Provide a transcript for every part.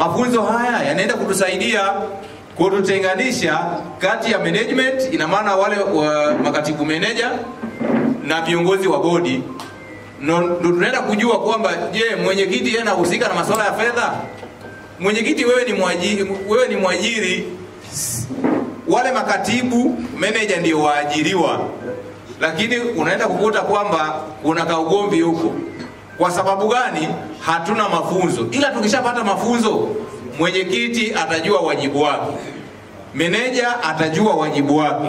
Mafunzo haya yanaenda kutusaidia kututenganisha kati ya management, ina maana wale makatibu meneja na viongozi wa bodi. Ndio tunaenda kujua kwamba je, mwenyekiti yeye anahusika na masuala ya fedha? Mwenyekiti wewe ni mwajiri, wewe ni mwajiri, wale makatibu meneja ndio waajiriwa. Lakini unaenda kukuta kwamba kuna kaugomvi huko. Kwa sababu gani? Hatuna mafunzo. Ila tukishapata mafunzo, mwenyekiti atajua wajibu wake, meneja atajua wajibu wake,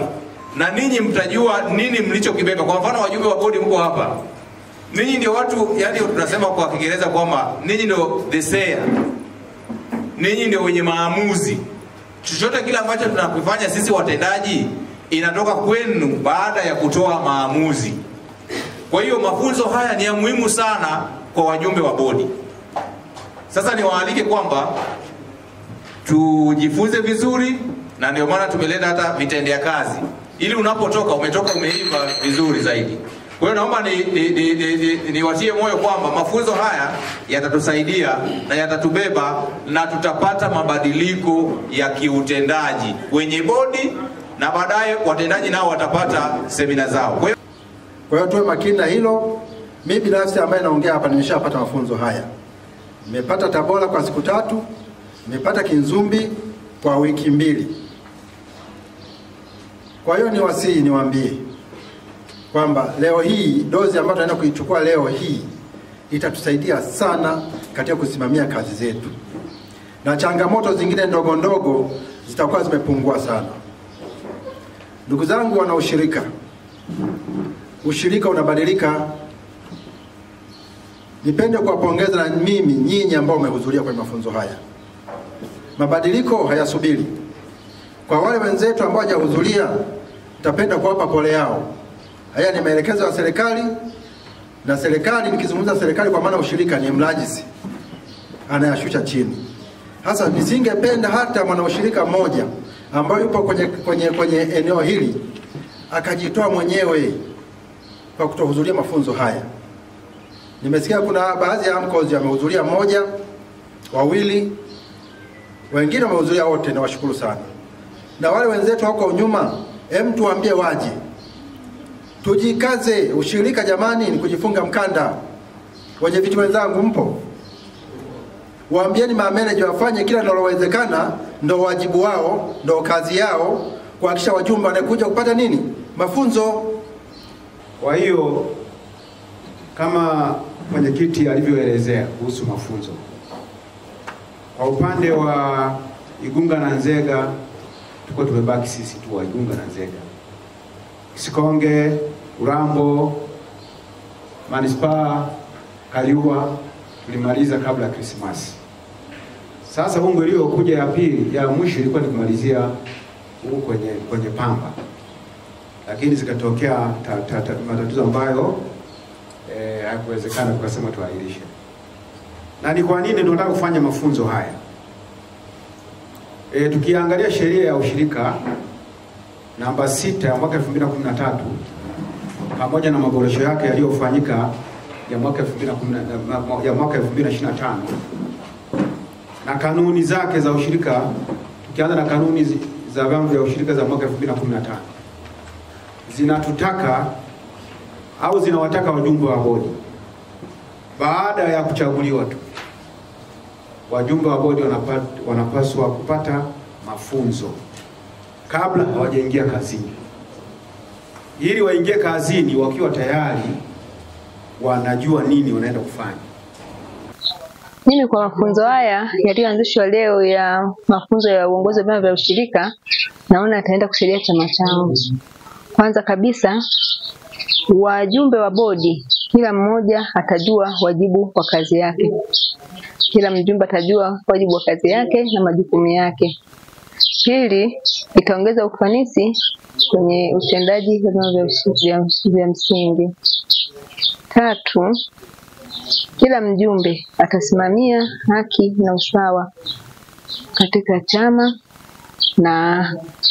na ninyi mtajua nini mlichokibeba. Kwa mfano wajumbe wa bodi mko hapa, ninyi ndio watu, yani tunasema kwa Kiingereza kwamba ninyi ndio the sayer, ninyi ndio wenye maamuzi. Chochote kile ambacho tunakifanya sisi watendaji inatoka kwenu baada ya kutoa maamuzi. Kwa hiyo mafunzo haya ni ya muhimu sana kwa wajumbe wa bodi. Sasa niwaalike kwamba tujifunze vizuri, na ndio maana tumeleta hata vitendea kazi ili unapotoka umetoka umeiva vizuri zaidi. Kwa hiyo naomba niwatie moyo kwamba mafunzo haya yatatusaidia na yatatubeba na tutapata mabadiliko ya kiutendaji kwenye bodi, na baadaye watendaji nao watapata semina zao. Kwa hiyo tuwe makini na hilo. Mimi binafsi ambaye naongea hapa nimeshapata mafunzo haya. Nimepata Tabora kwa siku 3, nimepata Kinzumbi kwa wiki 2. Kwa hiyo niwasihi, niwaambie kwamba leo hii dozi ambayo tunaenda kuichukua leo hii itatusaidia sana katika kusimamia kazi zetu, na changamoto zingine ndogo ndogo zitakuwa zimepungua sana. Ndugu zangu wana ushirika, ushirika unabadilika. Nipende kuwapongeza na mimi nyinyi ambao mmehudhuria kwenye mafunzo haya. Mabadiliko hayasubiri. Kwa wale wenzetu ambao hawajahudhuria, nitapenda kuwapa pole yao. Haya ni maelekezo ya serikali, na serikali, nikizungumza serikali kwa maana ushirika ni mrajisi anayashusha chini. Hasa nisingependa hata mwanaushirika mmoja ambaye yupo kwenye eneo hili akajitoa mwenyewe kwa kutohudhuria mafunzo haya. Nimesikia kuna baadhi ya AMCOS wamehudhuria mmoja, wawili, wengine wamehudhuria wote, na washukuru sana. Na wale wenzetu wako nyuma, hem tuambie waje. Tujikaze, ushirika jamani ni kujifunga mkanda. Wenye viti wenzangu mpo? Waambieni mameneja wafanye kila linalowezekana, ndo wajibu wao, ndo kazi yao, kuhakikisha wajumbe wanakuja kupata nini? Mafunzo. Kwa hiyo kama mwenyekiti alivyoelezea kuhusu mafunzo, kwa upande wa Igunga na Nzega tuko tumebaki sisi tu wa Igunga na Nzega. Sikonge, Urambo, Manispaa, Kaliua tulimaliza kabla ya Krismasi. Sasa bunge iliyokuja ya pili ya mwisho ilikuwa ni kumalizia huko kwenye Pamba. Lakini zikatokea matatizo ambayo hakuwezekana, tukasema tuahirishe. Na ni kwa nini tunataka kufanya mafunzo haya? Tukiangalia sheria ya ushirika namba 6 ya mwaka 2013 pamoja na maboresho yake yaliyofanyika ya mwaka 2025 na kanuni zake za ushirika, tukianza na kanuni za vyama vya ushirika za mwaka 2015 zinatutaka au zinawataka wajumbe wa bodi baada ya kuchaguliwa tu, wajumbe wa bodi wanapaswa kupata mafunzo kabla hawajaingia kazini, ili waingie kazini wakiwa tayari wanajua nini wanaenda kufanya. Mimi kwa mafunzo haya yaliyoanzishwa leo ya mafunzo ya uongozi wa vyama vya ushirika, naona ataenda kusaidia chama changu. Kwanza kabisa, wajumbe wa bodi kila mmoja atajua wajibu wa kazi yake. Kila mjumbe atajua wajibu wa kazi yake na majukumu yake. Pili, itaongeza ufanisi kwenye utendaji wa vyama vya msingi. Tatu, kila mjumbe atasimamia haki na usawa katika chama. na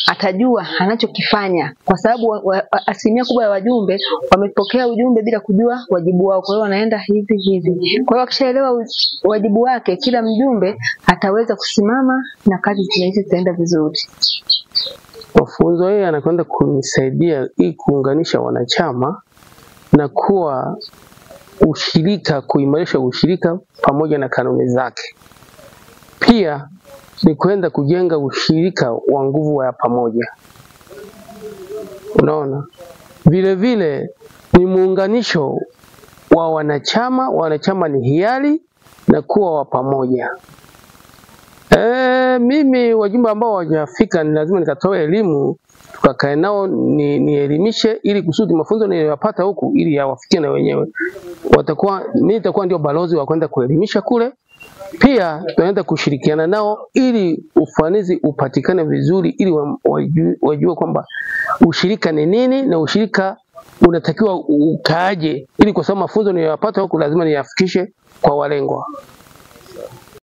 atajua anachokifanya, kwa sababu asilimia kubwa ya wajumbe wamepokea ujumbe bila kujua wajibu wao, kwa hiyo wanaenda hivi hivi. Kwa hiyo akishaelewa wajibu wake, kila mjumbe ataweza kusimama na kazi hizi zitaenda vizuri. Mafunzo haya yanakwenda kunisaidia ili kuunganisha wanachama na kuwa ushirika, kuimarisha ushirika pamoja na kanuni zake. Pia ni kwenda kujenga ushirika wa nguvu ya pamoja. Unaona? Vile vile ni muunganisho wa wanachama, wanachama ni hiari na kuwa wa pamoja. Mimi wajumbe ambao hawajafika ni lazima nikatoe elimu, tukakae nao nielimishe ili kusudi mafunzo niliyopata huku ili yawafikie na wenyewe. Watakuwa, mimi nitakuwa ndio balozi wa kwenda kuelimisha kule. Pia tunaenda kushirikiana nao ili ufanisi upatikane vizuri, ili wajue kwamba ushirika ni nini na ushirika unatakiwa ukaaje, ili kwa sababu mafunzo niliyopata huku lazima niyafikishe kwa walengwa.